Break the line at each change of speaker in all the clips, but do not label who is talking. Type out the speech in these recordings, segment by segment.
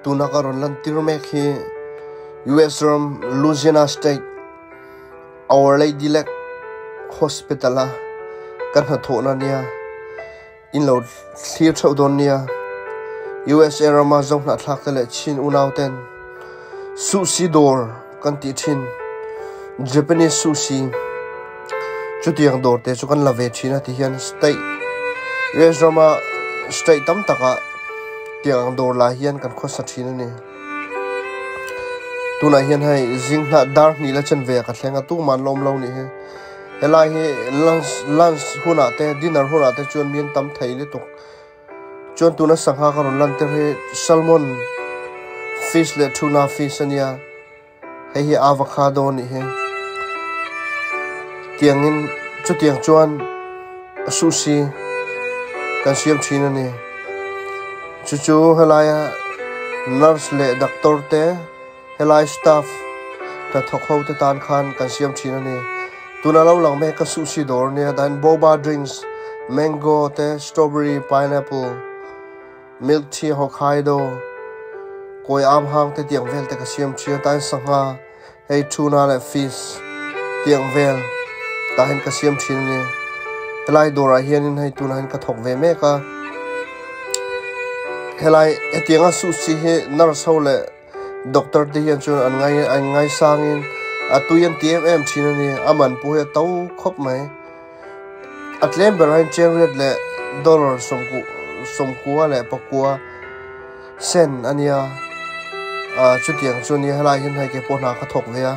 Tuna ka rawn lantir mek hi US ram Louisiana State Our Lady Lake Hospital a kan hnathawhna nia. In lo thlir theuh dawn nia. USA ram ah zohnahthlak te le Chin unau ten sushi dawr kan ti thin. Japanese sushi chutiang dawr te chu kan la ve thin a ti hian state US ram ah state tam tak ah tiang ang dawr lai hian kan khawsa thin a ni. Tunah hian hei zing hnah dar hnih la chen ve ah ka thleng a tuman la awm lo nih hi. Helai hi lunch lunch hunah te dinner hunah te chuan mi an tam thei lutuk. Chuan tuna sangha ka rawn lan tir hi salmon fish leh tuna fish a nia. Hei hi avocado a nih hi. Tiangin chutiang chuan sushi kan siam thin a ni. Chu chu helaia nurse leh doctor te. Helai staff hnathawk ho te tan khan kan siam thin a ni. Tuna lo lang mek ka sushi dawr nia dan boba drinks, mango te, strawberry, pineapple, milk tea, hokkaido, kawi am hang te tiang vel te ka siam thin a tan sangha hei tuna leh fish tiang vel tah hian ka siam thin a ni. Helai dawrah hianin hei tunah hian ka thawk ve mek a. Helai hetianga sushi hi nurse ho leh Doctor te hian chuan an ngai an ngaisangin a tui an ti em em thin a ni. A man pawh hi a to khawp mai. A tlem berah hian chengriat leh dollar sawmku sawmkua leh pakua sen a nia. Ah chutiang chu a nia helai hian hei keipawh hna ka thawk ve a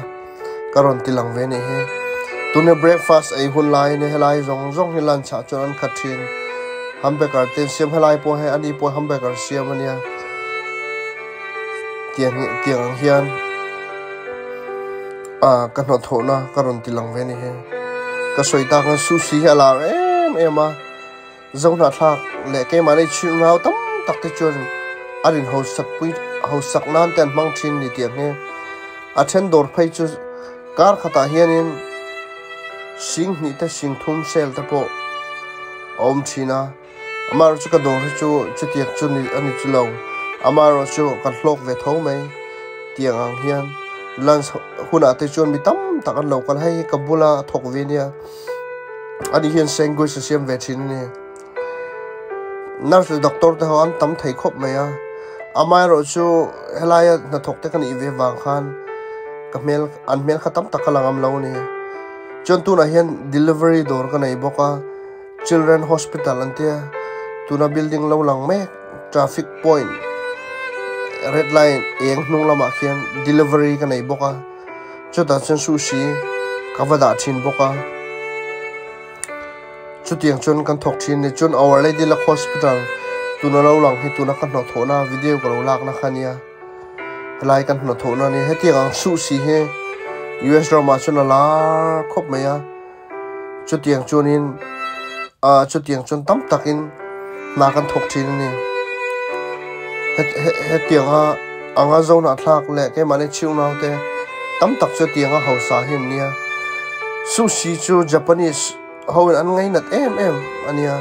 ka rawn ti lang ve a nih hi. Tuna breakfast ei hun lai a nia helai zawng zawng hi lunch ah chuan an khat thin. Hamburger te an siam helai pawh hei ani pawh hamburger siam a nia. Tiang tiang ang hian ah ka hnawhthawhna ka rawn ti lang ve a ni hi. Ka sawi tak ang sushi hi a lar em em a, zohnahthlak leh keimahni chhirnau tam tak te chuan a rin hausak pui hausak nan te an hmang thin ni tiang hi. A then dawr phei chu kar khatah hianin sing hnih te sing thum sale te pawh a awm thin a. Amaherawh chu ka dawr hi chu chutiang chu ni a ni chu lo. Amaherawh chu kan hlawk ve tho mai tiang ang hian lunch hunah te chuan mi tam tak an lo kal a, hei hi ka bula thawk ve nia ani hian sandwich a siam ve thin a ni. Nurse leh doctor te ho an tam thei khawp mai a, amaherawh chu helaia hnathawk te ka nih ve vang khan ka hmel an hmel kha tam tak ka la ngam lo a ni. Chuan tunah hian delivery dawr ka nei bawk a. Children Hospital an tia tuna building lo lang mek traffic point red line eng hnung lamah khian delivery ka nei bawk a chutah chuan sushi ka va dah thin bawk a chutiang chuan kan thawk thin a ni chuan Our Lady Luck Hospital tuna lo lang hi tuna ka hnawhthawhna video ka lo lakna kha a nia helai kan hnawhthawhna a ni hetiang ang sushi hi U_S ramah chuan a lar khawp mai a. Chutiang chuanin ah chutiang chuan tam takin hna kan thawk thin a ni. Hetianga anga zohnahthlak leh keimahni chhiungnau te tam tak chu hetianga hausa hi an nia. Sushi chu Japanese ho in an ngainat em em a nia.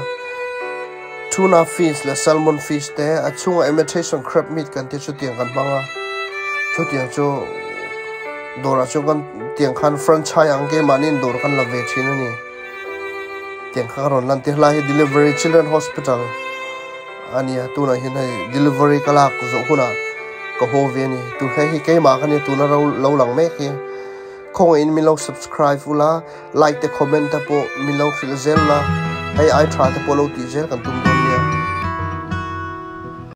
Tuna fish leh salmon fish te a chhungah imitation crab meat kan tih chutiang kan hmang a. Chutiang chu dawrah chuan kan tiang khan franchise ang keimahni dawr kan la ve thin a ni. Tiang kha ka rawn lan tir lai hi delivery children hospital a nia tunah hian hei delivery ka lak zawh hunah ka haw ve a ni. Tu hei hi keimah ka nia tuna ro lo lang mek hi khawngaihin min lo subscribe ula like te comment te pawh min lo hrilh zel la hei ai tha te pawh lo tih zel kan tum dawn.